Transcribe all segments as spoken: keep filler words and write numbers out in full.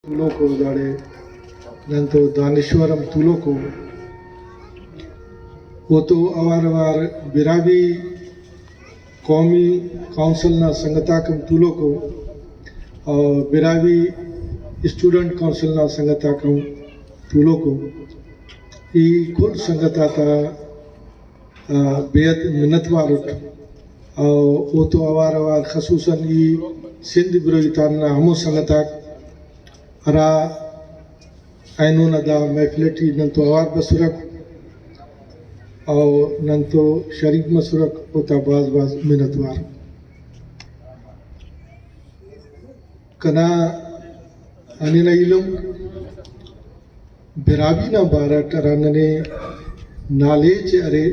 تولوکو، داڑے نن تو دانشور ہم تولوکو۔ او تو اوار اوار براہوئی قومی کونسل نا سنگت آک ہم تولوکو، اور براہوئی اسٹوڈنٹ کونسل نا سنگت آک ہم تولوکو۔ ای کل سنگت آتا آ، بے حد منت وار اٹ۔ او، او تو اوار اوار خصوصاً ای سندھ بروہی تان نا ہمو سنگت آک ہرا اینو نا دا محفل ٹی نن تو اوار بسرک او نن تو شریک مسرک، اوتا بھاز بھاز منت وار۔ کنا ہنینہ ایلم براہوئی نا بارہ اٹ ہرا ننے نالج ارے،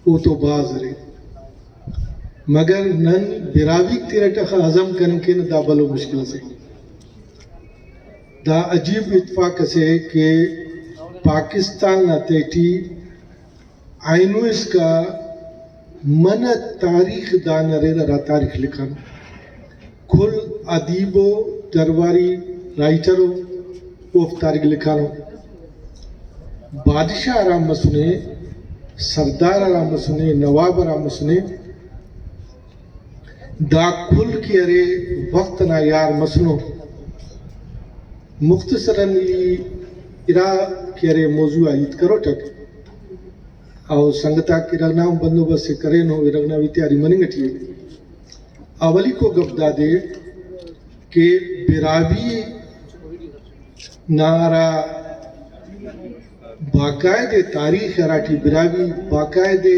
او تو بھاز ارے، مگر نن براہوئیک تیرٹ اخہ ہضم کننگ کینہ، دا بھلو مشکل اسے۔ دا عجیب اتفاق اسے کہ پاکستان نا تہٹی اینو اسکا منہ تاریخ دان اریر ہرا تاریخ لکھانو۔ کل ادیب و، درباری رائٹر و، اوفک تاریخ لکھانو۔ بادشاہ ہرا مسنے، سردار ہرا مسنے، نواب ہرا مسنے، دا کل کہ ارے وخت ئنا یار مسنو۔ مختصراً ای ارا کہ ارے موضوع آ ہیت کروٹک، او سنگت آک ارغ نا ہم بندوبست ءِ کرینو، ارغ نا بھی تیاری مننگ ٹی ءِ۔ اولیکو گپ دادے کہ براہوئی نا ہرا باقاعدہ تاریخ ہراٹی براہوئی باقاعدہ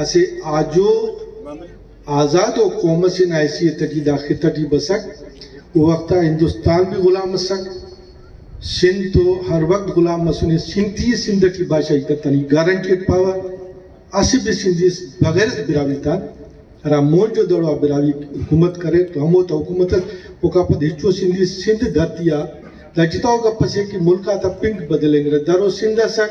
اسہ آجو آزادو قوم اسے نا حیثیت ٹی دا خطہ ٹی بسک، او وختا ہندوستان بھی غلام مسک، سندھ تو ہر وخت غلام مسنے، سندھی سندھ ٹی بادشاہی کتنی گارنٹی اٹ پاوہ۔ اسہ بھی سندھی اس بغیر براہوئی تا، ہرا موہنجو دڑو آ براہوئی حکومت کرے تو ہمو تا حکومت اس، اوکا پد ہچو سندھی سندھ دھرتی آ دا جتاؤ گپ اسے کہ ملک آتا پنک بدلینگرہ، درو سندھ اسک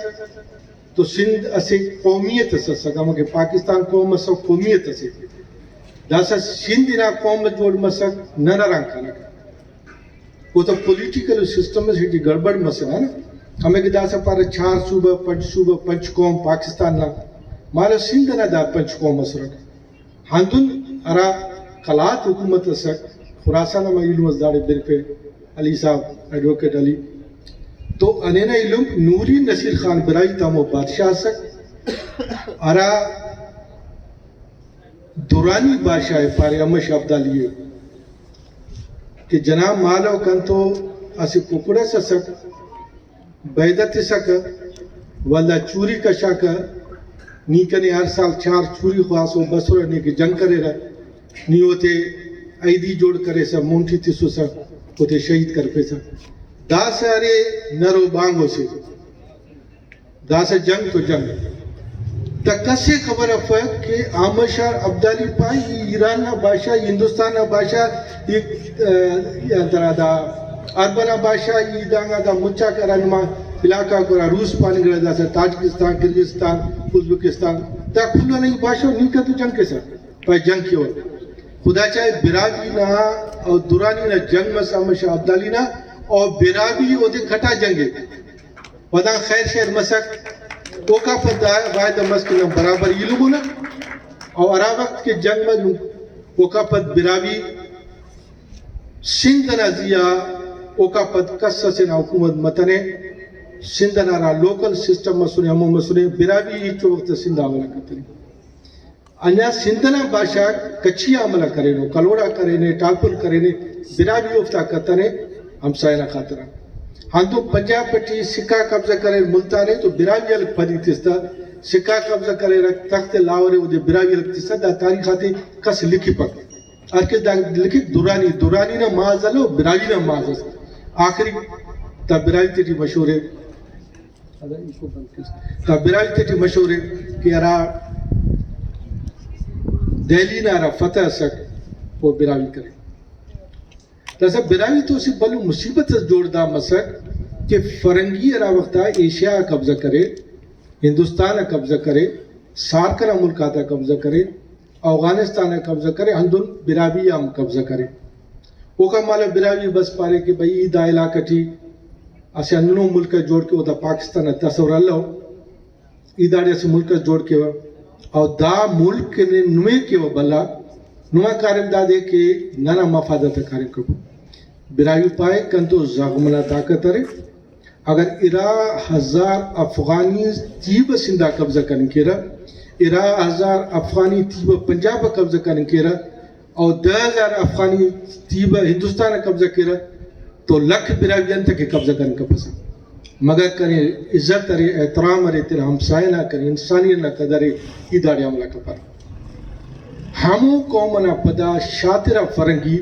تو سندھ اسہ قومیت اس اسک، ہمو کہ پاکستان قوم اسک قومیت اسے، داسہ سندھ انا قوم جوڑ مسک، نن ہرانگ خنک۔ او تو پولیٹیکل سسٹم اسے ٹی گڑبڑ مسنے نا۔ ہمے کہ داسہ پارہ چار صوبہ، پنچ صوبہ، پنچ قوم پاکستان نا، مالو سندھ ئنا دا پنچ قوم اسرک۔ ہندن ہرا قلات حکومت اسک، خراسان ہم ایلم اس داڑے برفے، علی صاحب، ایڈووکیٹ علی۔ تو ہنینہ ایلم نوری نصیر خان براہوئی تا ہمو بادشاہ اسک، ہرا درانی بادشاہ ءِ پارے، احمد شاہ ابدالی ءِ، کہ جناب مالو کنتو اسہ ککڑ اس اسک، بیدہ تسکہ، ولدا چوری کشاکہ، نی کنے ہر سال چار چوری خواہسو بسرہ، نیکہ جنگ کریرہ، نی اوتے عیدی جوڑ کریسہ، مون ٹی تسوسہ، اوتے شہید کرفیسہ۔ داسہ ارے نر و بانگ سے۔ داسہ جنگ تو جنگ۔ دا کس ءِ خبر افک کہ احمد شاہ ابدالی پائے، ای ایران نا بادشاہ، ای ہندوستان نا بادشاہ، ای، آ، ای ہندنا دا عرب نا بادشاہ، ای دانگا دا مچاک ہرا نما علاقہ آک ہرا روس پاننگرہ، داسہ تاجکستان، کرغزستان، ازبکستان، دا کل ئنا ای بادشاہ، نی کن تو جنگ کیسہ؟ پائے جنگ کیوہ۔ خدا چاہے براہوئی نا او درانی نا جنگ مس احمد شاہ ابدالی نا، او براہوئی اودے کھٹا جنگ ءِ۔ ودان خیر شیر مسک، اوکا پد دا وعدہ مس کہ نن برابر ایلم انہ، او ہرا وخت کہ جنگ مس اوکا پد براہوئی سندھ ئنا زی آ اوکا پد کس ئسے نا حکومت متنے، سندھ ئنا ہرا لوکل سسٹم مسنے ہمو مسنے، براہوئی ہچو وخت سندھ آ حوالہ کتنے۔ ہندا سندھ ئنا بادشاہ کچھی آ حملہ کرینو، کلوڑ آ کرینے، ٹالپر کرینے، براہوئی اوفتا کتنے ہمسایہ نا خاطران۔ ہندن پنجاب ٹی سکھ آ قبضہ کریر ملتان ءِ تو براہوئی ہلک پدی تس تہ، سکھ آ قبضہ کریرہ تخت لاہور ءِ، اودے براہوئی ہلک تس تہ، دا تاریخ آتے کس لکھپک۔ ہر کس دا لکھک درانی، درانی نا ماز الو، براہوئی نا ماز اس۔ آخری تا براہوئی تیٹی مشہور ءِ۔ دا براہوئی تیٹی مشہور ءِ کہ ہرا دہلی نا ہرا فتح ئسک، او براہوئی کرے۔ داسہ براہوئی تو اسہ بھلو مصیبت اس جوڑ دا مسک کہ فرنگی ہرا وخت آ ایشیا آ قبضہ کرے، ہندوستان آ قبضہ کرے، سارک ئنا ملک آتا قبضہ کرے، اوغانستان آ قبضہ کرے، ہندن براہوئی آ ہم قبضہ کرے۔ اوکان مالو براہوئی بس پارے کہ بھئی، ای دا علاقہ ٹی اسہ ہندنو ملک اس جوڑ کیوہ، دا پاکستان نا تصور الو، ای داڑے اسہ ملک اس جوڑ کیوہ، او دا ملک نے نمے کیوہ بھلا، نما کاریم دادے کہ ننا مفاد آتا کاریم کبو۔ براہوئی پائے، کنتو زغم نا طاقت ارے، اگر ارا ہزار افغانی تیبہ سندھ آ قبضہ کننگ کیرہ، ارا ہزار افغانی تیبہ پنجاب آ قبضہ کننگ کیرہ، او دہ ہزار افغانی تیبہ ہندوستان آ قبضہ کیرہ، تو لکھ براہوئی انتکہ قبضہ کننگ کپسہ؟ مگر کنے عزت ارے، احترام ارے، تینا ہمسائے نا کنے انسانیت نا قدر ارے، ای داڑے حملہ کپر۔ ہمو قوم ئنا پدا شاترا فرنگی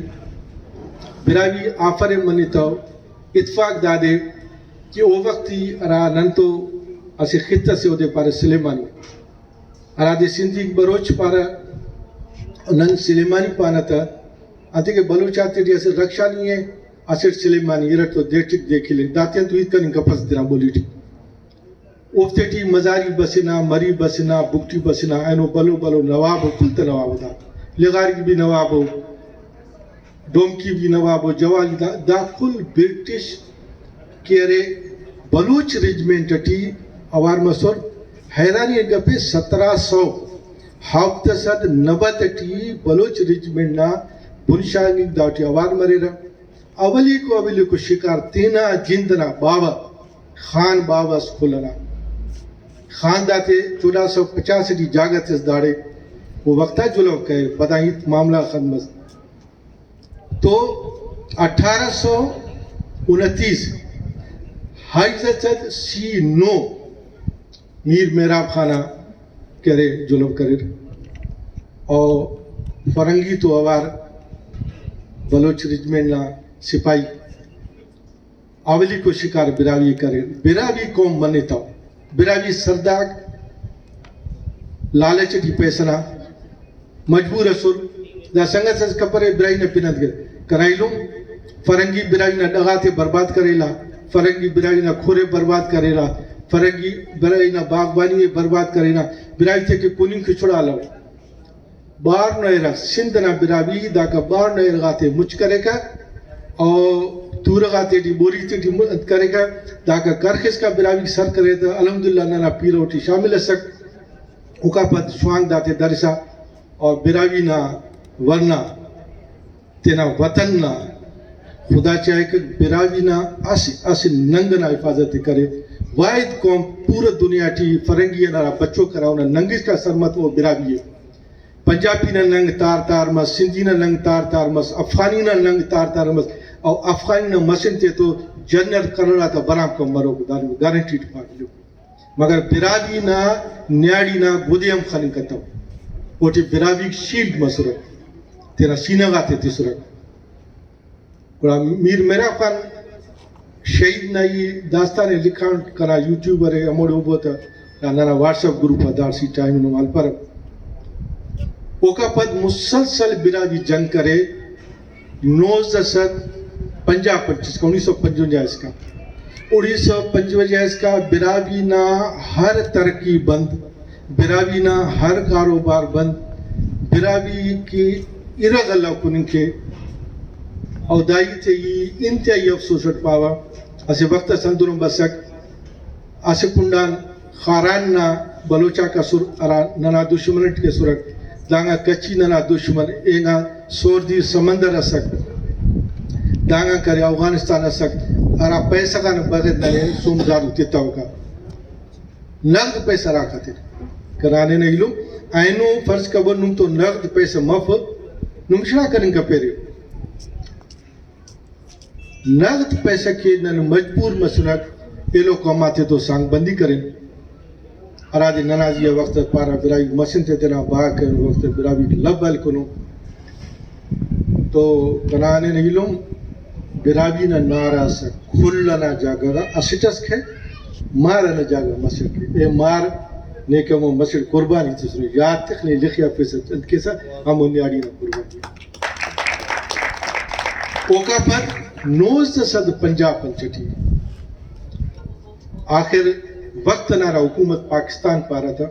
براہوئی آفرین منتو۔ اتفاق دادے کہ او وخت ای ہرا نن تو اسہ خطہ سے اودے پارہ سلیمانی، ہرادے سندھیک بلوچ پارہ، نن سلیمانی پانہ تہ، انتئے کہ بلوچ آتے ٹی اسہ رخشانی ءِ، اسٹ سلیمانی ارٹ تو دے ٹک دے کلنگ، داتیان تو ہیت کننگ کپسہ تینا بولی ٹی۔ اوفتے ٹی مزاری بسنہ، مری بسنہ، بگٹی بسنہ، اینو بھلو بھلو نواب ءُ، کل تہ نواب ءُ دا، لغاری بھی نواب ءُ، ڈومکی بھی نواب ءُ، جوال دا، دا کل برٹش کہ ارے بلوچ رجمنٹ ٹی اوار مسر۔ حیرانی نا گپے، سترہ سو ہفت سد نود ٹی بلوچ رجمنٹ نا بنشانگ داٹی اوار مریرہ۔ اولیکو اولیکو شکار تینا جند ئنا باوہ خان باوہ اس کل ئنا۔ خان داتے چودہ سو پچاس ٹی جاگہ تس داڑے، او وختا جلہو کرے، پدا ہیت معاملہ ختم مس۔ تو اٹھارہ سو انتیس، ہژدہ سد سی نو، میر مہراب خان آ کہ ارے جلہو کریر، او فرنگی تو اوار بلوچ رجمنٹ نا سپاہی اولیکو شکار براہوئی کریر۔ براہوئی قوم منتو، براہوئی سردار لالچ ٹی پیسہ نا مجبور ئسر۔ دا سنگت اس کپرے براہوئی نا پن انت کہ کنا ایلم، فرنگی براہوئی نا ڈغ آتے برباد کریلا، فرنگی براہوئی نا کھر ءِ برباد کریلا، فرنگی براہوئی نا باغبانی ءِ برباد کرینا، براہوئی تے کہ کننگ کہ چڑا الو۔ بار نا ارغ، سندھ نا براہوئی داکا بار نا ارغ آتے مچ کریکہ، او تورہ غاتے ٹی، بولی تے ٹی م-، انت کریکہ، داکا کرخ اسکا براہوئی سر کرے تہ الحمدللہ ننا پیرو ٹی شامل ئسک۔ اوکا پد شوانگ داتے درسا، او براہوئی نا ورنا تینا وطن نا خدا چاہے کہ براہوئی نا اسہ، اسہ ننگ نا حفاظت ءِ کرے۔ واحد قوم پورا دنیا ٹی فرنگی ئنا ہرا بچوک ہرا اونا ننگ اسکا سرمت او براہوئی ءِ۔ پنجابی نا ننگ تار تار مس، سندھی نا ننگ تار تار مس، افغانی نا ننگ تار تار مس، او افغانی نا مسن تے تو جنرل قلعہ تا برام کم مروک، داڑے گارنٹیڈ پاٹ۔ مگر براہوئی نا نیاڑی نا گدے ہم خننگ کتو، اوٹی براہوئی شیلڈ مسرک، تینا سینہ غاتے تسرک۔ گڑا میر مہراب خان شہید نا ای داستان ءِ لکھانٹ کنا یوٹیوب ارے، ہموڑے اوبو تہ ننا واٹس ایپ گروپ آ داڑسی ٹائم نما ہلپرہ۔ اوکا پد مسلسل براہوئی جنگ کرے، نوزدہ سد پنجاہ پنچ اسکا، انیس سو پنجونجا اسکا، انیس سو پنجونجا اسکا براہوئی نا ہر ترقی بند، براہوئی نا ہر کاروبار بند، براہوئی کہ ارغ الو کننگ کے، او دا ہیت ءِ ای انتہائی افسوس اٹ پاوہ۔ اسہ وخت اس ہندنو بسک، اسہ کنڈان خاران نا بلوچ آک اسر، ہرا ننا دشمن اٹ کہ اسرک، دانگان کچھی ننا دشمن، اینگان سوردی سمندر اسک، دانگان کرے اوغانستان اسک، ہرا پیسہ غان بغیر ننے سوم زارو تتوکا۔ نغد پیسہ ہراکا تیٹ کنا نے نا ایلم۔ اینو فرض کبو نم تو نغد پیسہ مف، نم شڑا کننگ کپیرے۔ نغد پیسہ کہ نن مجبور مسنک ایلو قوم آتے تو سانگ بندی کرین، ہرادے ننا زی آ وخت پارہ براہوئی مسن تے تینا بہا کرین، وخت براہوئی لب ہلکنو۔ تو کنا نے ایلم براہوئی نا نعرہ ئسک، کل ئنا جاگہ غا اسٹ ئس کہ مار ئنا جاگہ مسٹ کہ۔ اے مار نے کہ ہمو مسٹ قربانی تسنے، یات تخ نے لخیا پیسہ انت کیسہ ہمو نیاڑی نا قربانی۔ اوکا پد نوزدہ سد پنجاہ پنچ ٹی آخر وخت ئنا ہرا حکومت پاکستان پارہ تہ،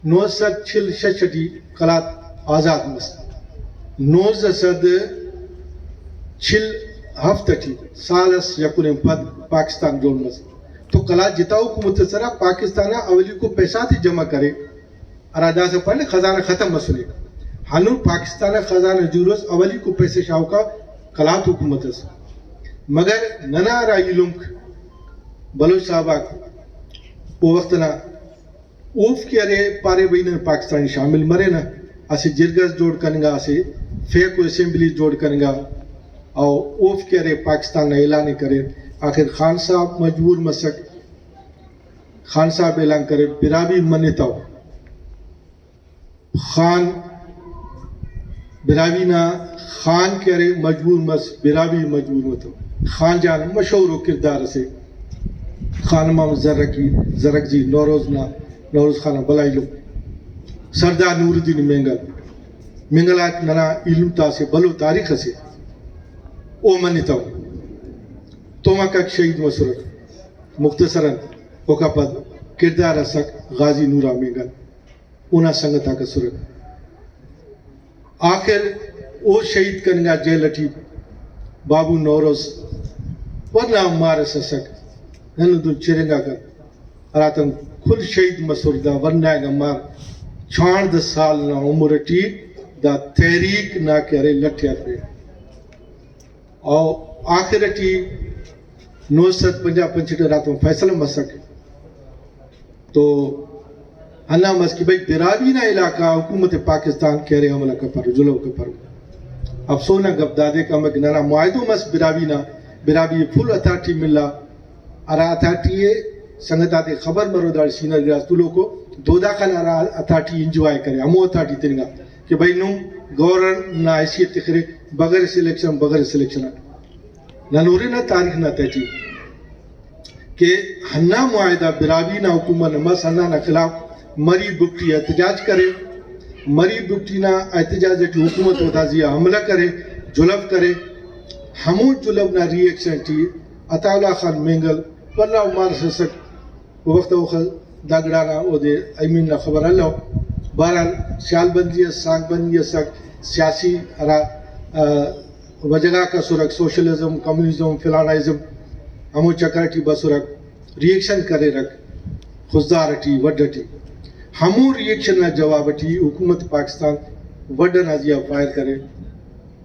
نو سد چل شش ٹی قلات آزاد مس۔ نوزدہ سد چل ہفت ٹی، سال اس یکن پد پاکستان جوڑ مس، تو قلات جتا حکومت اس ہرا پاکستان آ اولیکو پیسہ تے جمع کرے، ہرا داسہ پارے خزانہ ختم مسنے۔ ہندن پاکستان آ خزانہ جوڑ اس، اولیکو پیسہ شاغوکا قلات حکومت اس۔ مگر ننا ہرا ایلمک بلوچ صاحب آک او وخت نا اوفک ارے پارے بھئی نن پاکستان شامل مرینہ، اسہ جرگہ اس جوڑ کننگا، اسہ فیکو اسمبلی جوڑ کننگا، او اوفک ارے پاکستان نا اعلان ءِ کریر۔ آخر خان صاحب مجبور مسک، خان صاحب اعلان کریر، براہوئی منتو۔ خان براہوئی نا خان کہ ارے مجبور مس، براہوئی مجبور متو۔ خان جان مشہور ءُ کردار اسے، خان محمد زرکی، زرکزی نوروز نا، نوروز خان نا بھلا ایلم، سردار نور الدین مینگل، مینگل آک ننا ایلم تا اسہ بھلو تاریخ اسے۔ او منتو، توماکک شہید مسرک۔ مختصراً اوکا پد کردار اسک غازی نورا مینگل۔ اونا سنگت آک ئسرہ۔ آخر او شہید کننگا جیل ٹی۔ بابو نوروز ورنا مار اس ئسک، نن دن چرینگاکہ، ہراتم کل شہید مسر۔ دا ورنا انگا مار چانڑدہ سال نا عمر ٹی دا تحریک نا کہ ارے لٹ یاترے۔ او آخر ٹی نو سد پنجاہ پنچ ٹی ہراتم فیصلہ مسک تو ہندا مس کہ بھئی براہوئی نا علاقہ حکومت پاکستان کہ ارے حملہ کپرو، جلہو کپرو۔ افسوس نا گپ دادے کہ ہمک ننا معاہدو مس براہوئی نا، براہوئی فل اتھارٹی ملا، ہرا اتھارٹی ءِ سنگت آتے خبر مرو، داڑے سینئر گڑاس تولوکو، دودہ خان ہرا اتھارٹی انجوائے کرے، ہمو اتھارٹی تننگا کہ بھئی نم گورنر نا حیثیت تخرے بغیر سلیکشن، بغیر سلیکشن آ۔ نن ہرنہ تاریخ نا تہٹی کہ ہندا معاہدہ براہوئی نا حکومت نا مس، ہندا نا خلاف مری بگٹی احتجاج کرے، مری بگٹی نا احتجاج ٹی حکومت اوتا زیہا حملہ کرے، جلہو کرے۔ ہمو جلہو نا ری ایکشن ٹی عطاء اللہ خان مینگل بھلا مار اس ئسک، او وخت اوخہ دا گڑا نا اودے ایمین نا خبر الو۔ بہرحال سیال بندی اس، سانگ بندی اسک، سیاسی ہرا، آ، وجہ غاک اسرک، سوشلزم، کمیونزم، فلانا ازم، ہمو چکر ٹی بسرک، ری ایکشن کریرک خضدار ٹی، وڈھ ٹی۔ ہمو ری ایکشن نا جواب ٹی حکومت پاکستان وڈھ ئنا زیہا فائر کرے۔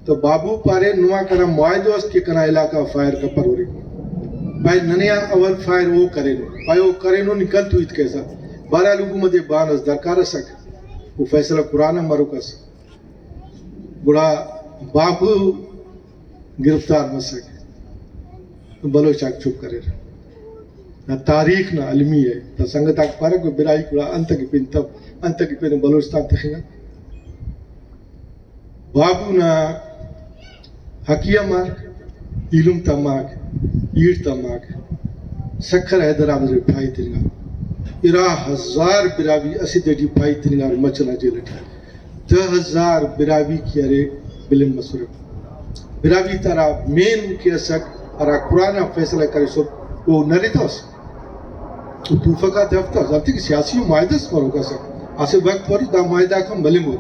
تو بابو پارے، نما کنا معاہدو اس کہ کنا علاقہ آ فائر کپرورے۔ پائے ننے آن اول فائر او کرینو، پائے او کرینو، نی کل تو ہیت کیسہ۔ بہرحال حکومت ءِ بان اس درکار اسک، او فیصلہ قرآن آن مروک اس۔ گڑا بابو گرفتار مسک، بلوچ آک چپ کریر۔ نا تاریخ نا المی ءِ۔ دا سنگت آک پارہ کہ براہوئی گڑا انت کہ پن تف، انت کہ پن بلوچستان تخنگ۔ بابو نا حقیہ ماک، ایلم تا ماک، ایڑ تا ماک، سکھر حیدرآباد ٹی پھائی تننگا۔ ارا ہزار براہوئی اسہ دے ٹی پھائی تننگار مچھ ئنا جیل ٹی۔ دہ ہزار براہوئی کہ ارے بلنگ مسرہ۔ براہوئی تا ہرا مین کہ اسک، ہرا قرآن آ فیصلہ کریسر، او نرے تس۔ او توفک آتے ہفتہ، دافتے کہ سیاسی و معاہدہ اس مروک اسک۔ اسہ وخت پر دا معاہدہ آک ہم ملنگو۔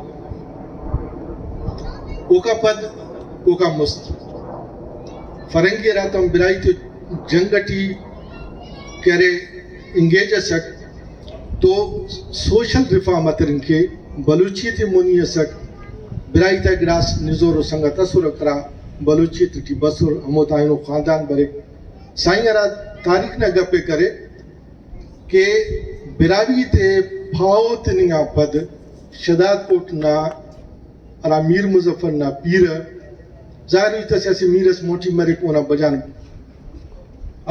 اوکا پد، اوکا مست فرنگی ہراتم براہوئی تے جنگ ٹی کہ ارے انگیج اسک تو سوشل ریفارم آ ترنگ کے، بلوچی تے مونی اسک، براہوئی تا گڑاس نزور و سنگت اسرک ہرا بلوچی تے ٹی بسر، ہموتا اینو خاندان بریک۔ سائیں ہرا تاریخ نا گپ ءِ کرے کہ براہوئی تے پاہو تننگ آن پد شہداد کوٹ نا ہرا میر مظفر نا پیرہ، ظاہر ہیت اسے، اسہ میر اس موٹی مریک اونا بجانب۔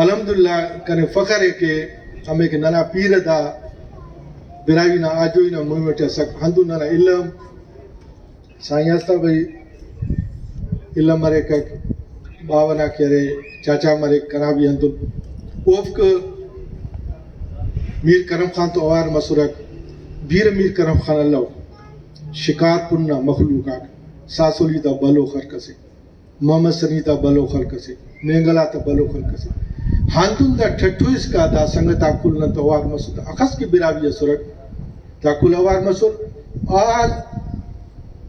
الحمدللہ کنے فخر ءِ کہ ہمے کہ ننا پیرہ دا براہوئی نا آجوئی نا مہم ٹی اسک، ہندن ننا الم سائیں آستا بھئی الم مریکک، باوہ نا کہ ارے چاچا مریک، کنا بھی ہندن۔ اوفک میر کرم خان تو اوار مسرک، بیرہ میر کرم خان الو۔ شکارپور نا مخلوق آک، ساسولی تا بھلو خلق اسے، محمد سنی تا بھلو خلق اسے، مینگل آتا بھلو خلق اسے۔ ہندن دا ٹھٹو اسکا دا سنگت آک کل نن تو اوار مسر، اخس کہ براہوئی اسرک، دا کل اوار مسر۔ آل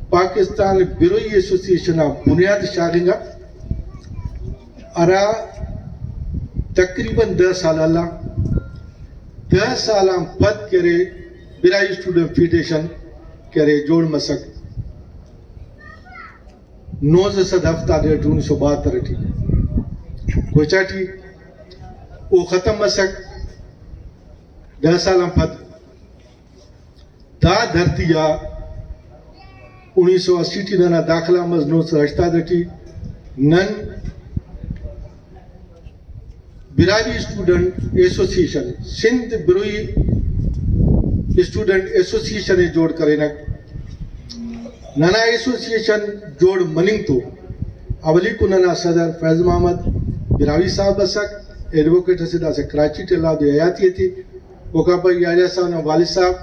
پاکستان بروئی ایسوسی ایشن آ بنیاد شاغنگا۔ ہرا تقریباً دہ سال ہلا، دہ سال آن پد کہ ارے براہوئی اسٹوڈنٹ فیڈریشن کہ ارے جوڑ مسک۔ نوزدہ سد ہفتاد اٹ، انیس سو بہتر ٹی کوئٹہ ٹی او ختم مسک۔ دہ سال آن پد دا دھرتی آ انیس سو اسی ٹی ننا داخلہ مس، نو سو ہشتاد ٹی نن براہوئی اسٹوڈنٹ ایسوسی ایشن، سندھ بروہی اسٹوڈنٹ ایسوسی ایشن ءِ جوڑ کرینک۔ ننا ایسوسی ایشن جوڑ مننگ تو اولیکو ننا صدر فیض محمد براہوئی صاحب ئسک، ایڈووکیٹ اسے داسہ کراچی ٹی اللہ دے حیاتی ٹی، اوکا پد یحییٰ صاحب نا والد صاحب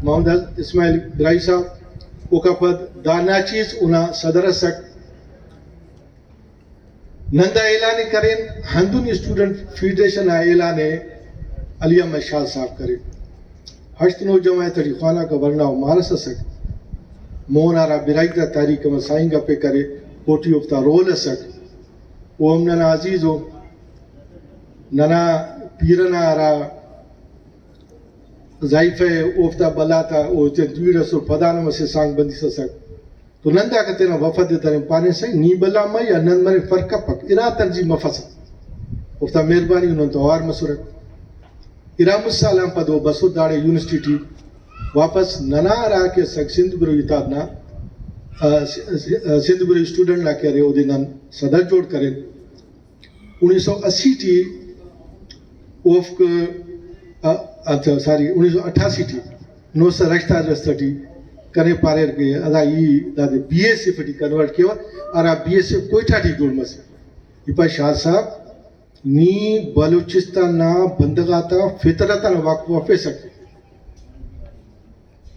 محمد اسماعیل براہوئی صاحب، اوکا پد دا ناچیز اونا صدر ئسک۔ نن دا اعلان ءِ کرین، ہندن اسٹوڈنٹ فیڈریشن آ اعلان ءِ علی احمد شاد صاحب کرے۔ ہشت نو جماعت ٹی خواناکہ، ورنا و مارس ئسک۔ مون ہرا براہوئی تا تاریخ ءِ مسائل گپ ءِ کرے، اوٹی اوفتا رول ئسک۔ او ہم ننا عزیز ءُ۔ ننا پیرہ نا ہرا زائیفہ ءِ، اوفتا بھلا تا او تین دوئی ئسر، پدان ہم اسہ سانگ بندی ئسک۔ تو نن داکا تینا وفد ءِ درین پانہ سہی، نی بھلا مہ یا نن مرے فرق کپک، ارا تنظیم مفسہ۔ اوفتا مہربانی، نن تو اوار مسرک۔ ارا مسہ سال آن پد او بسر داڑے یونیورسٹی ٹی واپس۔ ننا ہرا کہ اسک سندھ بروہی اتحاد نا، آ، س-، س-، سندھ بروہی اسٹوڈنٹ نا کہ ارے اودے نن صدر جوڑ کرین۔ انیس سو اسی ٹی اوفک، ا، اچھا، سوری، انیس سو اٹھاسی ٹی، نو سو ہشتاد وسط ٹی کنے پاریر کہ ادا ای دادے بی ایس ایف ٹی کنورٹ کیوہ، ہرا بی ایس ایف کوئٹہ ٹی جوڑ مسر۔ ای پائے شاد صاحب، نی بلوچستان نا بندغ آتا فطرت آن واقف افیسہ کہ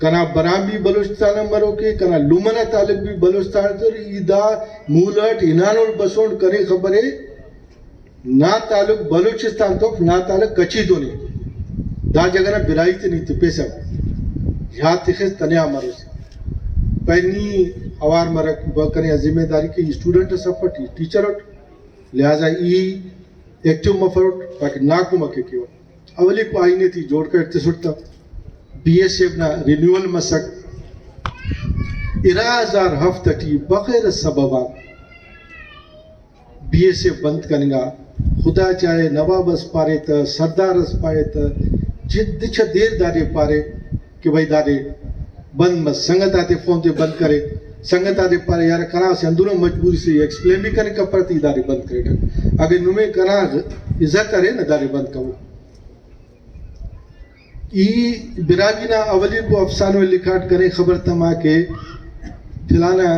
کنا برام بھی بلوچستان آن مروکے، کنا لمہ نا تعلق بھی بلوچستان تون، ای دا مول اٹ ہنانٹ بسونٹ کنے خبرے، نا تعلق بلوچستان تو، نا تعلق کچھی تو نے۔ دا جگہ نا براہوئی تے نی تپیسہ، یاد تخس تنیا مروس۔ پین نی اوار مرک، کنے آ ذمہ داری کہ ای اسٹوڈنٹ اس افٹ، ای ٹیچر اٹ، لہذا ای ایکٹیو مفروٹ تاکہ نا کمک ءِ کیوہ۔ اولیکو آئین ءِ ٹی جوڑ کر تسٹ تہ، بی ایس ایف نا رینیول مسک۔ ارا ہزار ہفت ٹی بغیر سبب آن بی ایس ایف بند کننگا۔ خدا چاہے نواب اس پارے تہ، سردار اس پارے تہ، جد چہ دیر دادے پارے کہ بھئی دادے بند مس، سنگت آتے فون تے بند کرے، سنگت آتے پارے یار کنا اسہ اندنو مجبوری سے ایکسپلین بھی کنے کپرہ تے ای دادے بند کریٹہ، اگہ نمے کنا عزت ارے نہ دادے بند کبو۔ ای براہوئی نا اولیکو افسانہ ءِ لکھاٹ کنے خبر تما کہ فلانا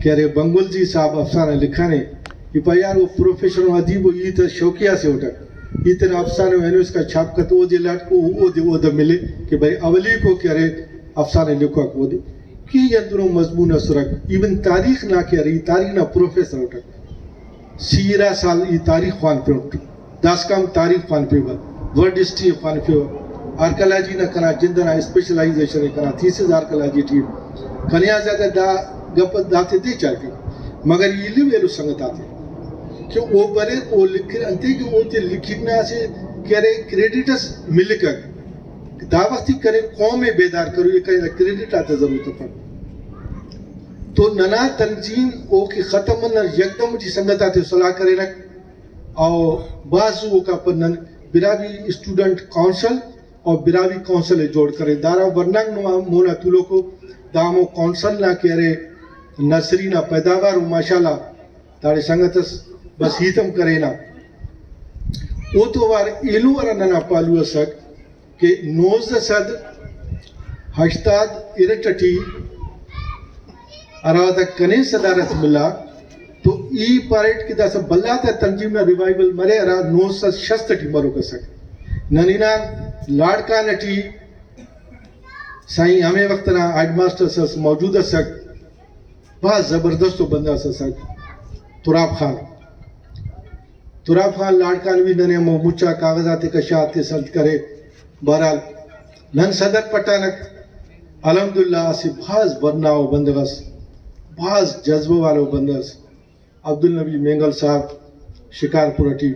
کہ ارے بنگلزی صاحب افسانہ لکھانے، ای پا یار او پروفیشنل ادیب ءُ، ای تہ شوقیہ سے اٹک، ای تینا افسانہ ءِ اینو اسکا چھاپ کت، اودے لٹ کو، اودے اودے ملے کہ بھئی اولیکو کہ ارے افسانہ لکھوک اودے۔ کہ ای اندنو مضمون اسرک، ایون تاریخ نا کہ ارے، ای تاریخ نا پروفیسر اٹک۔ سی ارا سال ای تاریخ خوانفیوٹ، داسکان تاریخ خوانفیوہ، ورلڈ ہسٹری خوانفیوہ، آرکیالوجی نا کنا جند ئنا اسپیشلائزیشن ءِ، کنا تھیسز آرکیالوجی ٹی ءِ۔ کنے آ زیادہ دا گپ داتے دے چارفنگ، مگر ای ایلو ایلو سنگت آتے کہ او بریر، او لکھر انتے کہ او تے لکھنگ نا اسہ کہ ارے کریڈٹ اس ملکک۔ دا وخت ای کنے قوم ءِ بیدار کرو، ای کنے دا کریڈٹ آتا ضرورت افک۔ تو ننا تنظیم اوکے ختم منر، یکدم ٹی سنگت آتے صلاح کرینک۔ او بھاز زو اوکا پد نن براہوئی اسٹوڈنٹ کونسل او براہوئی کونسل ءِ جوڑ کرے۔ دارا ورناک نما مونا تولوکو، دا ہمو کونسل نا کہ ارے نرسری نا پیداوار ءُ، ماشاءاللہ داڑے سنگت اس بس ہیت ہم کرینا۔ اوتو وار ایلو ہرا ننا پہلو اسک، کہ نوزدہ سد ہشتاد ارٹ ٹی ہرا وخت کنے صدارت ملا تو ای پاریٹ کہ داسہ بھلا تا تنظیم نا ریوائیول مرے، ہرا نو سد شست ٹی مروک اسک۔ نن ہنا لاڑکان ٹی سائیں ہمے وخت نا ہیڈ ماسٹر اس موجود اسک، بھاز زبردست ءُ بندغ اس اسک، تراب خان۔ تراب خان لاڑکانوی ننے ہمو مچا کاغذ آتے کشا تس انت کرے۔ بہرحال نن صدر پٹانک، الحمدللہ اسہ بھاز ورنا ءُ بندغ اس، بھاز جذبہ والو بندغ اس۔ عبدالنبی مینگل صاحب شکارپور ٹی۔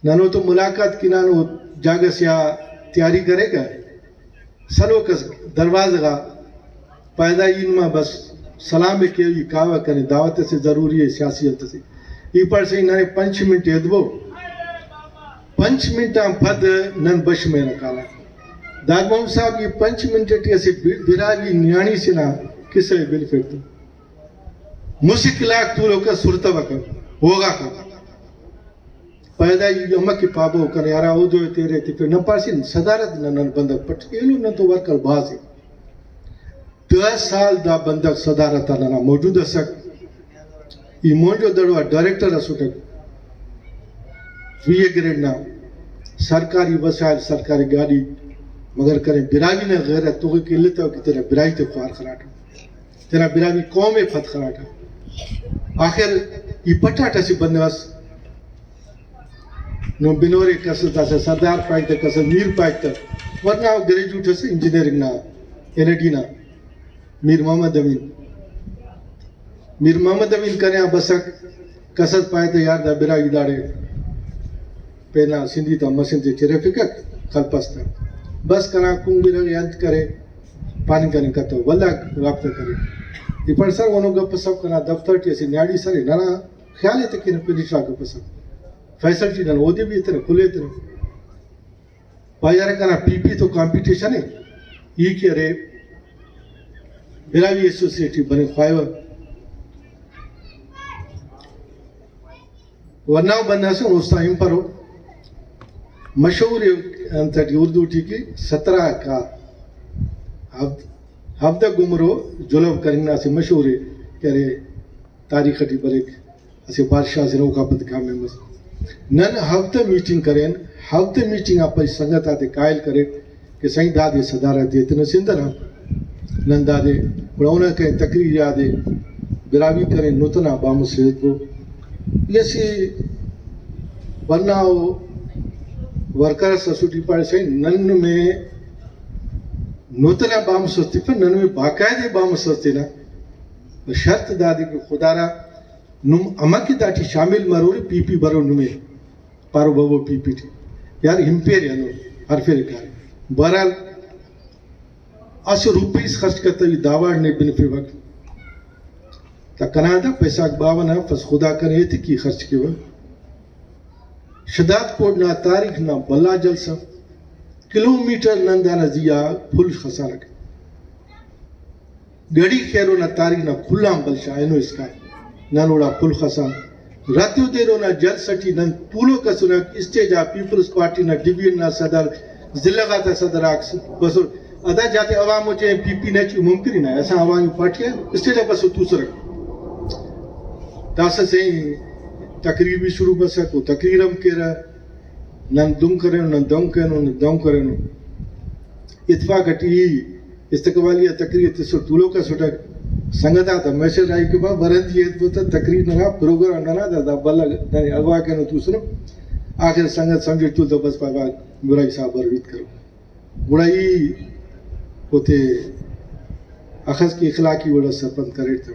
نن اوتون ملاقات کنان، او جاگہ سے آ تیاری کریکہ، سلوک اس دروازہ غا، پیدا ای نما بس سلام ءِ کیو، ای کاوہ، کنے دعوت اسے ضروری ءِ، سیاسی انت اسے۔ ای پڑسہ ای ننے پنچ منٹ ایدبو، پنچ منٹ آن پد نن بش مینہ کانہ۔ داد محمد صاحب، ای پنچ منٹ ٹی اسہ بی-، براہوئی نیاڑی سے نا کسہ ءِ بنفیٹ تہ۔ مسہ کلاک تولوکہ سرتوکہ، ہوغاکہ۔ پیدا ای امر کہ پابو کنے ہرا اودے تیرے تفے، نن پارسین صدارت نا نن بندغ پٹ ایلو، نن تو ورکر بھاز ءِ۔ دہ سال دا بندغ صدارت آ ننا موجود ئسک۔ ای مونجو دڑو آ ڈائریکٹر ئسٹک، وی اے گریڈ نا، سرکاری وسائل، سرکاری گاڑی، مگر کنے براہوئی نا غیرت تو کہ التو کہ تینا براہوئی تے خوار خناٹہ۔ تینا براہوئی قوم ءِ پد خناٹہ۔ آخر ای پٹاٹ اسہ بندغ اس، نو بنورے کس داسہ سردار پائک تہ، کس میر پائک تہ، ورنا او گریجویٹ اسے انجینئرنگ نا، این آئی ٹی نا، میر محمد امین۔ میر محمد امین کنے آ بسک، کس اس پائے تہ یار دا براہوئی داڑے پین آ سندھی تا مسن تے چرفکک، خلپس تہ۔ بس کنا کنگ برغ ءِ انت کرے، پاننگ کننگ کتو، ولدا رابطہ کرے۔ ای پڑسر، اونو گپ سپ کنا دفتر ٹی اسہ نیاڑی سرے، ننا خیال ءِ تہ کینہ پنشا گپ سپ۔ فیصل ٹی نن اودے بھی ایتنہ، کل ایتنہ۔ پائے یار کنا پی پی تو کمپٹیشن ءِ، ای کہ ارے براہوئی ایسوسیئیٹ ٹی بننگ خواہوہ۔ ورنا بندغ اسے، استاد ہمپرو، مشہور ءِ انت ٹی، اردو ٹی کہ سترہ کا ہفت-، ہفدہ گمرو جلو کننگ نا اسہ مشہور ءِ کہ ارے تاریخ ٹی بریک، اسہ بادشاہ سے اوکا پد کامے مس۔ نن ہفدہ میٹنگ کرین، ہفدہ میٹنگ آ پد سنگت آتے قائل کرین کہ سائیں دادے صدارت ایتنہ سندھ نا، نن دادے گڑا اونا کنے تقریر یادے براہوئی کرین، نتنا بامس ایتبو۔ ای اسہ ورنا او ورکر اس اسٹی پارے سائیں نن نمے نتنا بامس اس تفن، نن نمے باقاعدہ بامس اس تینا۔ شرط دادے کہ خدا را نم امر کہ داٹی شامل مرورے، پی پی برو نمے پارو ببو پی پی ٹی۔ یار ہنپیرے ہندن ہرفیرے کارے۔ بہرحال اسہ روپیس خرچ کتوی داوڑ نے بنفیوک۔ تا کنا دا پیسہ غاک باوہ نا بس خدا کنے ایتکی خرچ کیوہ۔ شہداد کوٹ نا تاریخ نا بھلا جلسہ، کلومیٹر نن دانا زی آ پھل خسانک۔ گڑی خیرو نا تاریخ نا کل آن بھل شاہ اینو اسکان نن اوڑا پھل خسان۔ راتیو دیرو نا جلسہ ٹی نن تولوک اسنک، اسٹیج آ پیپلز پارٹی نا ڈویژن نا صدر، ضلع غاتا صدر آک بسر۔ ادا جاتے عوام و چے پی پی نا چی ممکن ہی نہ، اساں عوامی پارٹی آ اسٹیج آ بسر توسرک۔ داسہ سے تقریر بھی شروع بسک و تقریر ہم کیرہ۔ نن دن کرینو، نن دن کرینو، نن دن کرینو۔ اتفاق اٹی ای استقبالیہ تقریر تسٹ، تولوک اسٹک۔ سنگت آتا میسج آئی کہ با ورندی ایت بو تہ تقریر ننا پروگرام ننا دا، دا بھلا ننے اغوا کرینو توسنو۔ آخر سنگت سمجھٹ تول تہ بس پائے با براہوئی صاحب برویت کرو۔ گڑا ای اوتے اخس کہ اخلاقی وڑ اس سرپند کریر تہ۔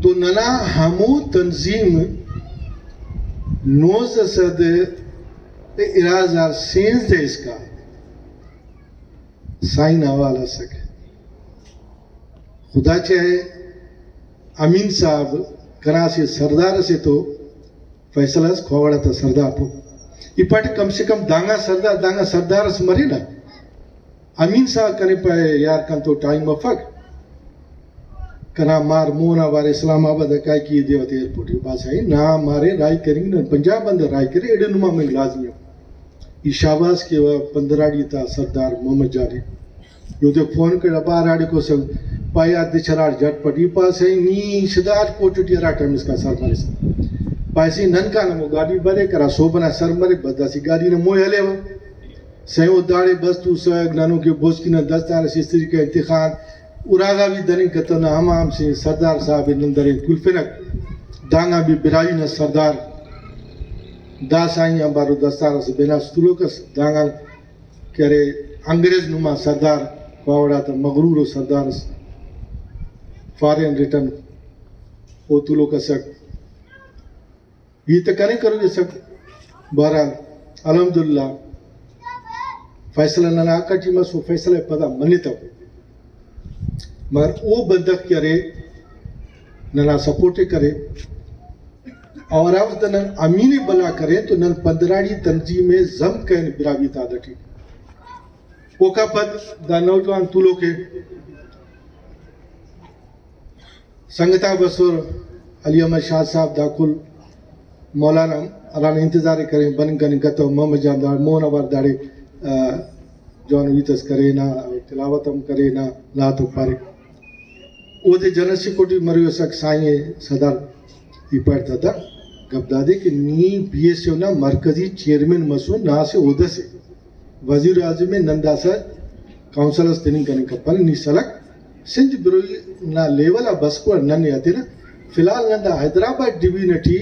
تو ننا ہمو تنظیم نوزدہ سد ارا ہزار سینزدہ اسکا سائیں نا حوالہ ئسک۔ خدا چاہے امین صاحب کنا اسہ سردار ئسے تو فیصلہ اس کھوڑ آتا سردار پو۔ ای پاٹہ کم سے کم دانگان سردار، دانگان سردار اس مرے نا۔ امین صاحب کنے پائے، یار کن تو ٹائم مفک، کنا مار مون آ بار اسلام آباد آ کائک، ای دے وتے ایئرپورٹ۔ بادشاہ نا مارے راہی کرینگ، نن پنجاب آن راہی کرے، ایڑے نما منگ لازمی ء۔ ای شاباس کیوہ پندراڑی تا سردار محمد جان ء۔ یو تے فون کر، ابا ہراڑے کو سن، پائے یار دے چراڑ جھٹ پٹ۔ ای پا سہی نی شہداد کوٹ ٹی ہرا ٹائم اسکان سر مریسہ۔ پائے سہی نن کان ہمو گاڈی بریک ہرا صوب ئنا سر مریک، بس داسہ گاڈی نا موہ ہلیوہ۔ سہی او داڑے بس توسک، ننوکے بوسکی نا دستار اس استری کرین تخان، اراغا بھی دننگ کتو نا ہمام سے سردار صاحب نن درین کلفنک۔ دانگان بھی براہوئی نا سردار دا سائیں آنبارو دستار اس بناس تولوک اس، دانگان کہ ارے انگریز نما سردار، پاوڑ آتا مغرور و سردار اس، فارن ریٹرن او تولوک اسک۔ ہیت کننگ کروئی اسک۔ بہرحال الحمدللہ فیصلہ ننا حق ٹی مس، او فیصلہ ءِ پدا منتو، مگر او بندغ کہ ارے ننا سپورٹ ءِ کرے، اور ہرا وخت نن امین ءِ بھلا کرین تو نن پندراڑی تنظیم ءِ ضم کرین براہوئی اتحاد ٹی۔ اوکا پد دا نوجوان تولوک ءِ سنگت آک بسر، علی احمد شاد صاحب، دا کل مولانا ہرانا انتظار ءِ کرین، بننگ کننگ کتو، محمد جان داڑے، مون آباد داڑے، آ، جوانو ہیت اس کرے نا، تلاوت ہم کرے نا، نعت ہم پارے۔ اودے جنرل سیکرٹری مروئی اسک سائیں صدر، ای پاٹ دادا گپ دادے کہ نی بی ایس ایو نا مرکزی چیئرمین مسون نا اسہ عہدہ سے۔ وزیر اعظم ءِ نن داسہ کونسل اس تننگ کننگ کپنہ، نی سلک سندھ بروئی نا لیول آ بسکو نن ءِ ہتینہ۔ فی الحال نن دا حیدرآباد ڈویژن ٹی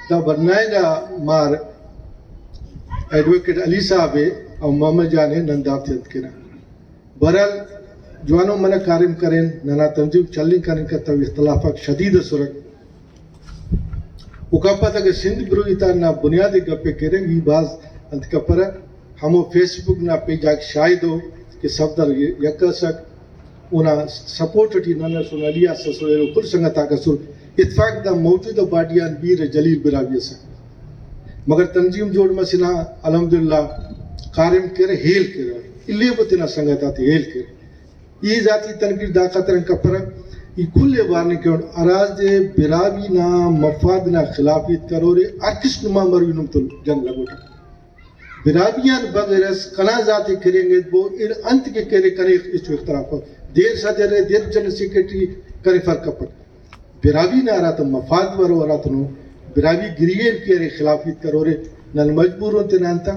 دا بنائنگا مار ایڈووکیٹ علی صاحب ءِ او محمد جان ءِ نن دافتے انت کینہ۔ بہرحال جوانو منہ کاریم کرین، ننا تنظیم چلینگ کننگ کتو، اختلاف آک شدید ئسرہ۔ اوکان پد اگہ سندھ بروئی اتحاد نا بنیاد ءِ گپ ءِ کیرہ، ای بھاز انت کپرہ، ہمو فیس بک نا پیج آک شاہد ءُ کہ صفدر یک ئسک، اونا سپورٹ ٹی نن ئسن، علی اس ئسر، ایلو کل سنگت آک ئسر۔ اتفاق دا موجودہ باڈی آن میر جلیل براہوئی ئسک، مگر تنظیم جوڑ مسنہ، الحمدللہ کاریم کیرہ، ہیل کیرہ، الیبو تینا سنگت آتے ہیل کیرہ۔ ای ذاتی تنقید دا خاطر آن کپرہ، ای کل ءِ وارننگ کیوہ، ہرادے براہوئی نا مفاد نا خلاف ہیت کرورے، ہر قسم نما مروی نم تون جنگ لگوٹہ۔ براہوئی آن بغیر اس کنا ذاتے کرینگ ءِ بو، اڑ انت کہ کرے کنے ہچو اختلاف اف۔ دیر صدر ءِ، دیر جنرل سیکرٹری کنے فرق کپک۔ براہوئی نا ہراتم مفاد برو، ہراتم براہوئی گریوی ہیل کہ ارے خلاف ہیت کرورے، نن مجبور ان تینا انت آ۔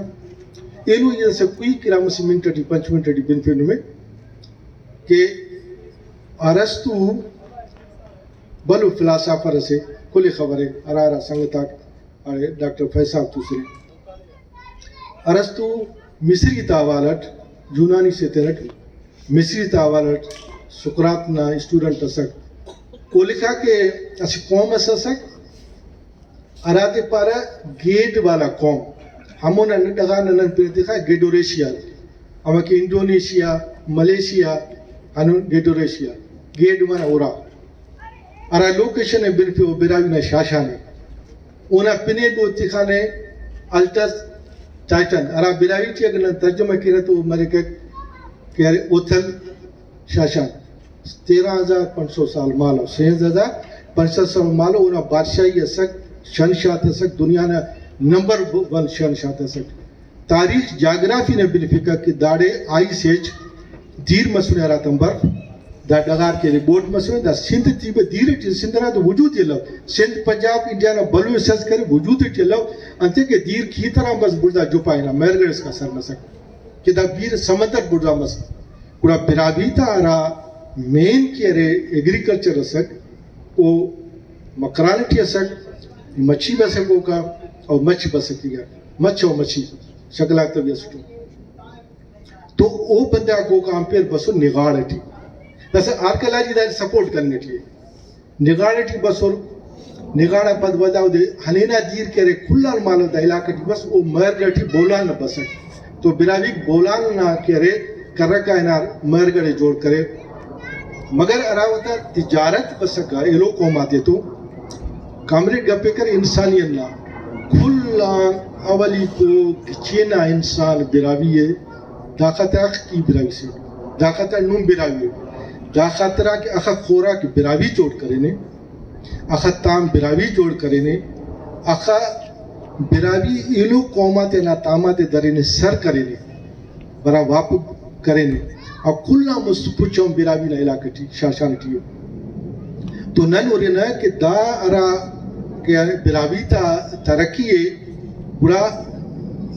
اینو ای اسہ کوئی کرا مسہ منٹ ٹی، پنچ منٹ ٹی بنفے نمے کہ ارسطو بھلو فلاسافر اسے، کل ءِ خبرے، ہرا ہرا سنگت آک اڑے ڈاکٹر فیض صاحب توسنے۔ ارسطو مصری تا حوالہ اٹ، یونانی سے تینٹ مصری تا حوالہ اٹ سقراط نا اسٹوڈنٹ ئسک۔ او لکھا کہ اسہ قوم اس ئسک، ہرادے پارہ گیڈ والا قوم، ہمونا ڈغار نا نن پین تخا گیڈوریشیا، ہمکہ انڈونیشیا، ملیشیا، ہندن گیڈوریشیا، گیڈ منہ ارا۔ ہرا لوکیشن ءِ بنفے او براہوئی نا شاشان ءِ۔ اونا پن ءِ بو تخانے الٹس ٹائٹن، ہرا براہوئی ٹی اگہ نن ترجمہ کینہ تو او مریکک کہ ارے اوتھل شاشان۔ تیرہ ہزار پنچ سو سال مالو، سیزدہ ہزار پنچ سو سال مالو، اونا بادشاہی ئسک، شہنشاہ ئسک، دنیا نا نمبر ون شہنشاہ ئسک۔ تاریخ جاگرافی نا بنفکہ کہ داڑے آئس ایج، دیر مسنے ہراتم برف، دا ڈغار کہ ارے بوٹ مسنے، دا سندھ ٹی دیر ٹی، سندھ نا تو وجود الو، سندھ پنجاب انڈیا نا بھلو حصہ اس کرے وجود ٹی الو، انتئے کہ دیر کیتران بس بڑزا جپا ہنا مہرگڑھ اسکان سر مسک کہ دا بیر سمندر بڑزا مسک۔ گڑا براہوئی تا ہرا مین کہ ارے ایگریکلچر اسک، او مکران ٹی اسک، مچھی بسک اوکا، او مچھ بسک ایگا، مچھ او مچھی شکل آک تو بھی اسٹو۔ تو او بندغ آک اوکا امپیئر بسر نغاڑ ٹی۔ داسہ آرکیالوجی داڑے سپورٹ کننگ ٹی ءِ۔ نغاڑ ٹی بسر، نغاڑ آن پد ولدا اودے ہنینا دیر کہ ارے کل آن مالو دا علاقہ ٹی بس، او مہرگڑھ ٹی بولان نا بسک۔ تو براہوئیک بولان نا کہ ارے کرک آ ہنار مہرگڑھ ءِ جوڑ کریر۔ مگر ہرا وخت آ تجارت بسکہ ایلو قوم آتے تو، کامریڈ گپ ءِ کرے انسانیت نا، کل آن اولیکو گچین آ انسان براہوئی ءِ۔ دا خاطر اخہ ای براہوئی سے، دا خاطر نم براہوئی ءِ، دا خاطر آ کہ اخہ خوراک براہوئی جوڑ کرینے، اخہ تام براہوئی جوڑ کرینے، اخہ براہوئی ایلو قوم آتے نا تام آتے درینے سر کرینے، برا واپک کرینے۔ او کل آن مست پچ ہم براہوئی نا علاقہ ٹی، شاشان ٹی ءِ۔ تو نن ہرنہ کہ دا ہرا کہ براہوئی تا ترقی ءِ، گڑا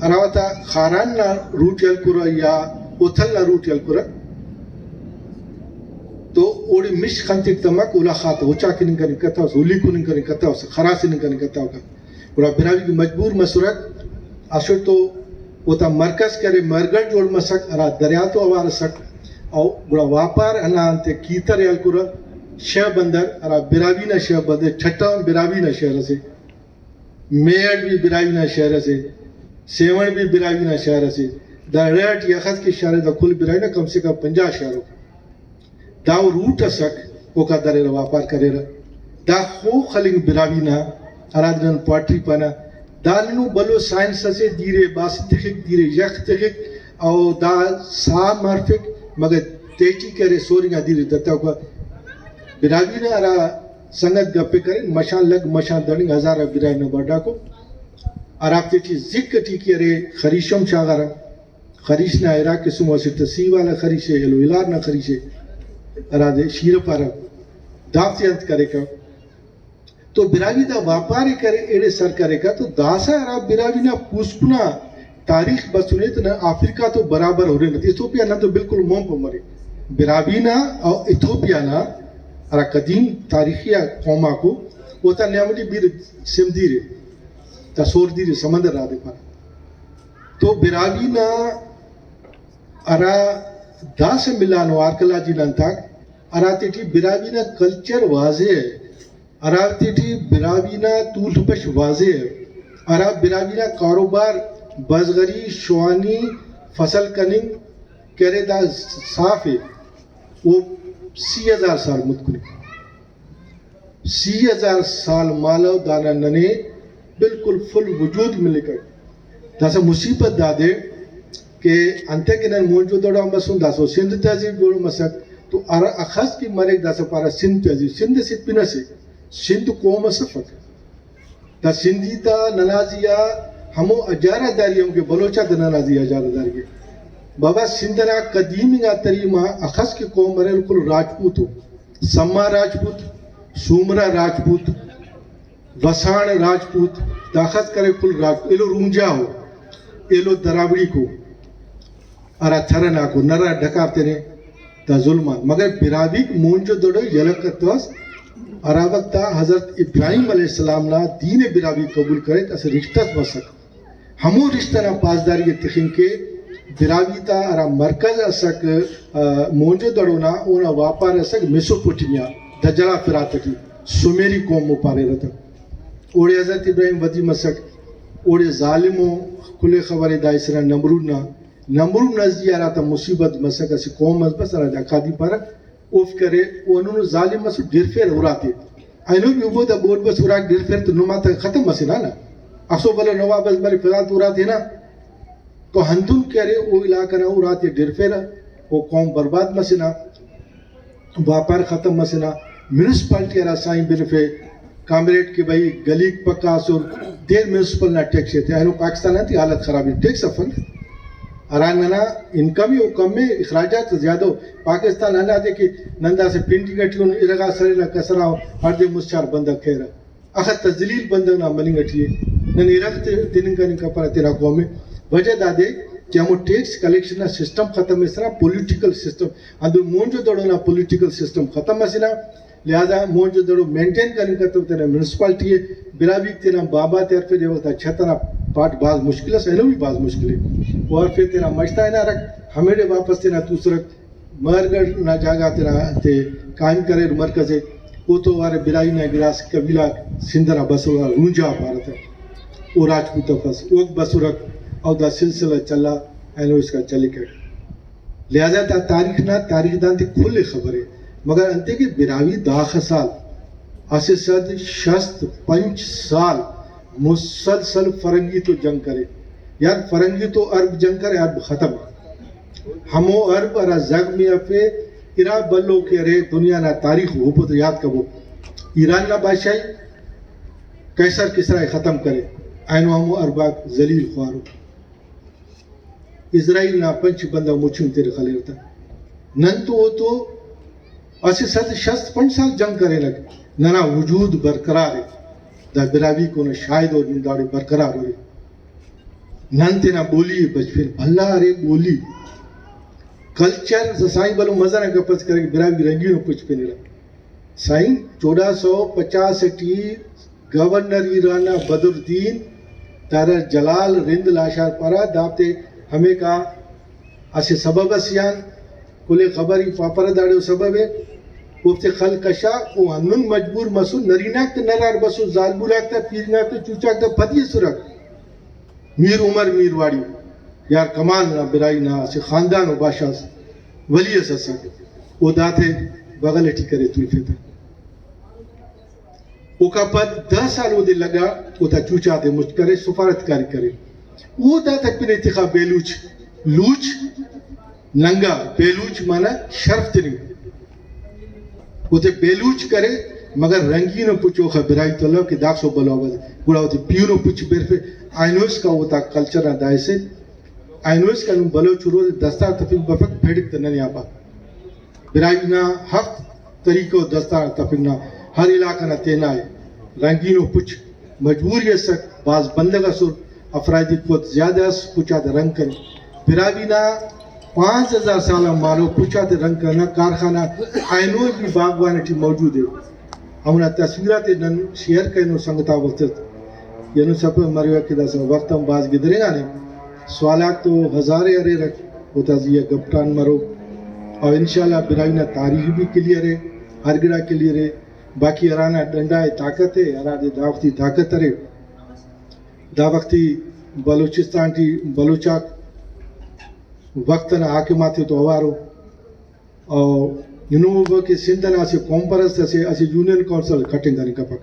ہرا وخت آ خاران نا روٹ ءِ ہلکرہ یا اوتھل نا روٹ ءِ ہلکرہ، تو اوڑے مش خنتک تمک، اولا خاطہ اچا کننگ کننگ کتوس، ہلی کننگ کننگ کتوس، خراس ہننگ کننگ کتوکہ۔ گڑا براہوئی کہ مجبور مسرک، اسٹ تو اوتا مرکز کہ ارے مہرگڑھ جوڑ مسک، ہرا دریا تو اوار ئسک، او گڑا واپار ہندا انتے کیتر ءِ ہلکرہ، شہ بندر، ہرا براہوئی نا شہ بندر، ٹھٹہ ہم براہوئی نا شہر ئسے۔ میڑ بھی براہوئی نا شہر اسے، سیون بھی براہوئی نا شہر اسے۔ دا ارے ٹی اخس کہ شہر، دا کل براہوئی نا کم سے کم پنجاہ شہر ء۔ دا او روٹ ئسک، اوکا دریرہ واپار کریرہ۔ دا خو خلنگ براہوئی نا، ہرادے نن پوئٹری پانہ، دا ننو بھلو سائنس اسے، دیرے باسن تخک، دیرے یخ تخک، او دا ساہ مرفک، مگر تیٹی کرے سورنگا دیرے تتوکا۔ براہوئی نا ہرا سنگت گپ ء کرین، مشان لگ مشان دڑنگ ہزار آ براہوئی نا بڈاکو۔ ہرافتے ٹی زک ٹی کہ ارے خریش ہم شاغارہ۔ خریش نا ارا قسم اسٹ تہ سی والا خریش ء، ایلو الار نا خریش ء، ہرادے شیرہ پارہ، دافتے انت کریکہ۔ تو براہوئی دا واپار ء کرے، ایڑے سر کریکہ، تو داسہ ہرا براہوئی نا پوسکنا تاریخ بسنے تو نہ آفریقہ تو برابر ہرنہ، ایتھوپیا نن تو بالکل مون پہ مرے۔ براہوئی نا او ایتھوپیا نا ہرا قدیم تاریخی آ قوم آکو، اوتا نیام ٹی بیر سندھ دیر ء، تا سور دیر ء، سمندر رادے پارہ۔ تو براہوئی نا ہرا داسہ ملانو آرکیالوجی نا انتاک، ہراتیٹی براہوئی نا کلچر واضح ء، ہراتیٹی براہوئی نا تول بش واضح ء، ہرا براہوئی نا کاروبار، بزغری، شوانی، فصل کننگ کرے، دا صاف ء۔ او سی ہزار سال متکن ء۔ سی ہزار سال مالو دانا ننے بالکل فل وجود ملکک۔ داسہ مصیبت دادے کہ انتئے کہ نن موہنجو دڑو آن بسن، داسہ سندھ تہذیب جوڑ مسک، تو ہر اخس کہ مریک داسہ پارہ سندھ تہذیب، سندھ اسہ پن اسے، سندھ قوم اس افک۔ دا سندھی تا ننا زی آ ہمو اجارہ داری ہم کہ بلوچ آتا ننا زی آ اجارہ داری ء۔ بابا سندھ ئنا قدیم انگا تریم آ اخس کہ قوم ارے، کل راجپوت ء۔ سما راجپوت، سومرا راجپوت، وساݨ راجپوت، داخس کرے کل راجپوت، ایلو رونجا ء، ایلو دراوڑیک ء، ہرا تھرناک ء، نرا ڈکار تینے دا ظلم آن۔ مگر براہوئیک مونجو دڑو یلہ کتوس، ہرا وخت آ حضرت ابراہیم علیہ السلام نا دین ء براہوئی قبول کریک، اسہ رشتہ اس بسک۔ ہمو رشتہ نا پاسداری ء تخنگ کہ براہوئی تا ہرا مرکز اسک، آ، موہنجو دڑو نا، اونا واپار اسک میسوپوٹیمیا، دجلہ فرات ٹی سومیری قوم ء پاریرہ تہ۔ اوڑے حضرت ابراہیم ودی مسک، اوڑے ظالم ء، کل ء خبرے دا اسرا نمرود نا، نمرود نا زی آ ہراتا مصیبت مسک، اسہ قوم اس بس ہرادے اکادی پارہ، اوفک ارے، او ہندنو ظالم مسر، ڈرفیر اراتے۔ اینو بھی اوبو دا بوٹ بس اراک ڈرفیر تو نما تا ختم مسنا نا۔ اخسو بھلو نواب اس بلے فی الحال تو اراتے نا۔ تو ہندن کہ ارے، او علاقہ نا اراتے ڈرفیر، او قوم برباد مسنا، واپار ختم مسنا۔ میونسپالٹی ہرا سائن بنفے، کامریڈ کہ بھئی گلیک پکا ئسر، دیر میونسپل نا ٹیکس ایتے، اینو پاکستان نا انتئے حالت خراب ء، ٹیکس افن، ہرا ننا انکم ء او کم ء، اخراجات زیادہ ء۔ پاکستان ہندادے کہ نن داسہ پنڈنگ اٹی اُن، ارغ آ سرینہ کسرا ہڑدے مسچار بندغ کیرہ، اخہ تذلیل بندغ نا مننگ اٹی ء۔ نن ارغ تے تننگ کننگ کپرہ تینا قوم ء۔ وجہ دادے کہ ہمو ٹیکس کلیکشن نا سسٹم ختم مسنا، پولیٹیکل سسٹم، ہندن مونجو دڑو نا پولیٹیکل سسٹم ختم مسنا۔ لہذا موہنجو دڑو مینٹین کننگ کتو تینا میونسپالٹی ء۔ براہوئیک تینا بابا تے ہرفیرے، وخت آ چھت ئنا پاٹ بھاز مشکل ئس، اینو بھی بھاز مشکل ء۔ او ہرفیر تینا مش تا ہنارک، ہمیڑے واپس تینا توسرک، مہر گڑھ نا جاگہ تینا تے قائم کریر مرکز ء۔ اوتو اوارے براہوئی نا گڑاس قبیلہ غاک سندھ ئنا بسر، رونجا پارہ تہ، او راجپوت افس، اوک بسرک، او دا سلسلہ چلا، اینو اسکان چلیکک۔ لہذا دا تاریخ نا، تاریخ دان تے کل ء خبر ء، مگر انتئے کہ براہوئی داخہ سال، اسہ سد شست پنچ سال مسلسل فرنگی تو جنگ کرے۔ یار، فرنگی تو عرب جنگ کرے، عرب ختم۔ ہمو عرب ہرا زغم ء ہرفے، ارا بھلو کہ ارے، دنیا نا تاریخ اوپت یات کبو۔ ایران نا بادشاہی قیصر کسرا ء ختم کرے، اینو ہمو عرب آک ذلیل خوارو۔ اسرائیل نا پنچ بندغ مچن تیرے خلیرہ تہ۔ نن تو اوتو اسہ سد شست پنچ سال جنگ کرینک، ننا وجود برقرار ء۔ دا براہوئیک اونا شاہد اور نن داڑے برقرار ارے۔ نن تینا بولی ء بچفین، بھلا ارے بولی۔ کلچر سائیں بھلو مزہ نا گپ اس کرے کہ براہوئی رنگینو پچ پنرہ۔ سائیں، چوڈہ سو پچاس ٹی گورنر ایران نا بدر الدین طاہر جلال رند لاشار پارہ، دافتے ہمیکا اسہ سبب اسے آن کل ء خبر ای پاپرہ، داڑے او سبب ء۔ اوفتے خل کشا، او ہندن مجبور مسر، نریناک تہ نرار بسر، زالبولاک تہ، پیرنگاک تہ، چوچاک تہ پدی ئسرہ۔ میر عمر میرواڑی، یار کمال نا براہوئی نا اسہ خاندان و بادشاہ اس، ولی اس اسک، او داتے بغل ٹی کرے تولفے تہ۔ اوکا پد دہ سال اودے لگا، اوتا چوچا تے مچ کرے، سفارتکاری کرے۔ او داتا پن ایتخا بیلوچ، لوچ ننگا، بیلوچ معنی شرف تننگ۔ اوتے بیلوچ کرے، مگر رنگینو پچ اوخا براہوئی تولو کہ داخسو بھلو آواز۔ گڑا اوتے پیہنو پچ برفے، اینو اسکا اوتا کلچر نا دا حصہ۔ اینو اسکا نم بلوچ روز دستار تفنگ بفک، پھیڑک تہ ننے آ با۔ براہوئی نا ہفت طریقہ و دستار آن تفنگ نا، ہر علاقہ نا تینا ءِ۔ رنگینو پچ مجبوری ئسک، بھاز بندغ ئسر، افرادی قوت زیادہ ئس، پچ آتے رنگ کن۔ براہوئی نا پانچ ہزار سال آن مالو پچ آتے رنگ کننگ نا کارخانہ اینو بھی باغبان ٹی موجود ءِ۔ ہمونا تصویرات ءِ نن شیئر کرینو سنگت آ وخت اٹ۔ اینو سفر مریوہ کہ داسہ وخت ہم بھاز گدرینگانے۔ سوالات تو ہزارے اریرہ، اوتا زی آ گپ ٹان مرو۔ اور انشاءاللہ براہوئی نا تاریخ بھی کلیئر ءِ، ہر گڑا کلیئر ءِ۔ باقی ہرانا ڈنڈا ءِ طاقت ءِ، ہرادے دا وختی طاقت ارے، دا وختی بلوچستان ٹی بلوچ آک وخت انا حاکم آتے تو اوارو۔ اور ہنوکو کہ سندھ انا اسہ قوم پرست اسے، اسہ یونین کونسل کٹنگ کننگ کپک،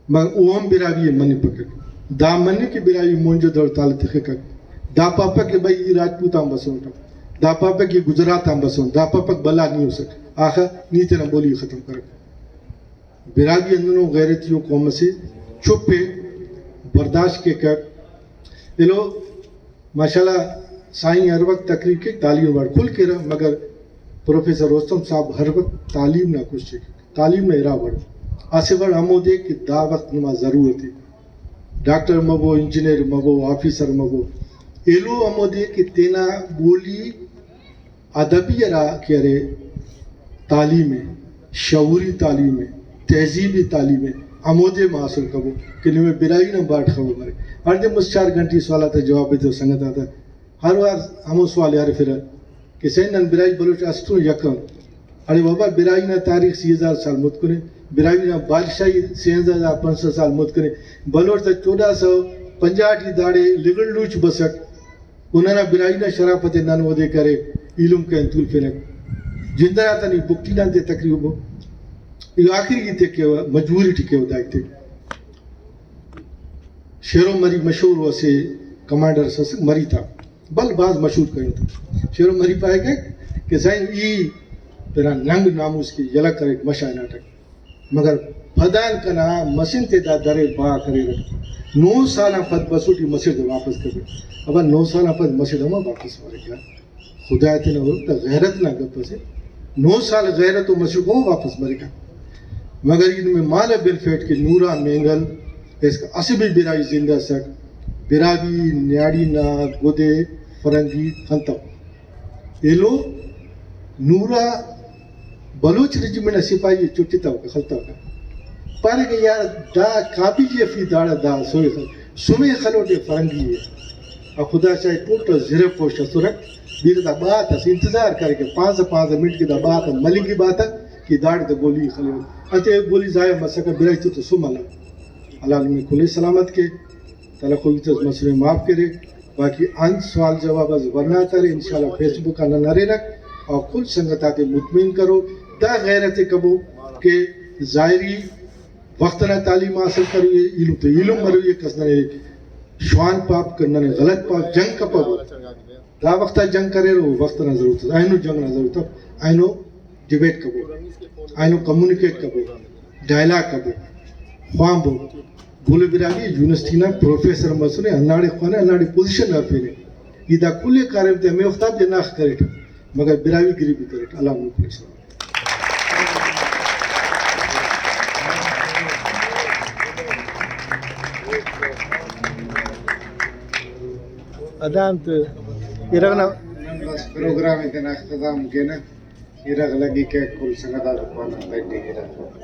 مگر او ہم براہوئی ءِ منپکک۔ دا مننگ کہ براہوئی مونجو دڑ تالہ تخکک۔ دا پاپک کہ بھئی ای راجپوت آن بسونٹ، دا پاپک کہ گجرات آن بسونٹ، دا پاپک بھلا نی اسٹ، آخہ نی تینا بولی ءِ ختم کرک۔ براہوئی ہندنو غیرتی ءُ قوم اسے، چپ ءِ، برداشت کیکک۔ ایلو ماشاءاللہ سائیں ہر وخت تقریر کیک، تعلیم وڑ کل کیرہ، مگر پروفیسر رستم صاحب ہر وخت تعلیم نا کوشش کیک، تعلیم نا ارا وڑ، اسہ وڑ ہمودے کہ دا وخت نما ضرورت ءِ۔ ڈاکٹر مبو، انجینئر مبو، آفیسر مبو، ایلو ہمودے کہ تینا بولی ادبی ہرا کہ ارے تعلیم ءِ، شعوری تعلیم ءِ، تہذیبی تعلیم ءِ، ہمودے ما حاصل کبو کہ نمے براہوئی نا باٹ خبر مرے۔ ہر دے مسہ چار گھنٹی سوالات آ جواب ایتو سنگت آتا۔ ہر وار ہمو سوال ءِ ہرفرہ کہ سائیں نن براہوئی بلوچ اسٹ اُن یک ان۔ اڑے بابا، براہوئی نا تاریخ سی ہزار سال متکن ءِ، براہوئی نا بادشاہی سینزدہ ہزار پنچ سو سال متکن ءِ، بلوچ تا چودہ سو پنجاہ ٹی داڑے لغڑ لوچ بسک۔ او ننا براہوئی نا شرافت ءِ نن اودے کرے ایلم کرین تولفنک۔ جندر آتا نی بک ٹی دانتے تقریباً ای آخری ہیت ءِ کیوہ، مجبوری ٹی کیوہ دا ہیت ءِ۔ شیرو مری مشہور ءُ اسہ کمانڈر اس اسک مری تا، بل بھاز مشہور کرینو۔ شیرو مری پائک کہ سائیں ای تینا ننگ ناموس کہ یلہ کریٹ مش آ ہناٹک۔ مگر پدان کنا مسن تے دا درے با کریرہ۔ نو سال آن پد بسٹ ای مسڑ تے واپس کبے۔ ابا نو سال آن پد مسڑ ہمہ واپس مریک یار۔ خدا تینا ہرک، دا غیرت نا گپ اسے۔ نو سال غیرت و مسڑ ہم واپس مریک۔ مگر ای نمے مالہ بلفیٹ کہ نورا مینگل اسکا اسہ بھی براہوئی زندہ اسک، براہوئی نیاڑی نا گدے فرنگی خنتو۔ ایلو نورا بلوچ رجمنٹ نا سپاہی ءِ چٹتوکہ، خلتوکہ۔ پارے کہ یار دا قابل یفی داڑا دا سوئے خل-، سمے خلوٹے فرنگی ءِ۔ آ خدا چاہے ٹوٹل زرہ پوسٹ اسرک، بیرہ دا بات اس انتظار کرے کہ پانزدہ پانزدہ منٹ کہ دا بات ملنگی بات کہ داڑے دا گولی خلیو۔ انتے گولی ضائع مسکہ، براہوئی تو سم اللہ۔ اللہ نمے کل ءِ سلامت کے۔ تلہ خوئی تس مسنے معاف کرے۔ باقی انت سوال جواب اس ورناتر انشاءاللہ فیس بک آ نن ارینک اور کل سنگت آتے مطمئن کرو۔ دا غیرت ءِ کبو کہ ظاہری وخت انا تعلیم حاصل کروئی، ایلم تے ایلم مروئی، کس ننے شوان پاپ کہ ننے غلط پاپ، جنگ کپبو۔ دا وخت آ جنگ کریرہ، او وخت انا ضرورت اف، اینو جنگ نا ضرورت اف، اینو ڈیبیٹ کبو، اینو کمیونیکیٹ کبو، ڈائلاگ کبو، خوانبو۔ گل براہوئی یونیورسٹی نا پروفیسر مسنے، ہنداڑے خوانے، ہنداڑے پوزیشن نا ہرفینے۔ ای دا کل ءِ کاریم تے ہمے وخت آ بناخ کریٹ، مگر براہوئی گری بھی کریٹ۔ اللہ ملک السلام۔ ادانت ارغ نا۔ نن بس پروگرام ءِ تینا اختتام کینہ۔ ارغ لگی کہ کل سنگت آتے پانہ بیٹھے گرا۔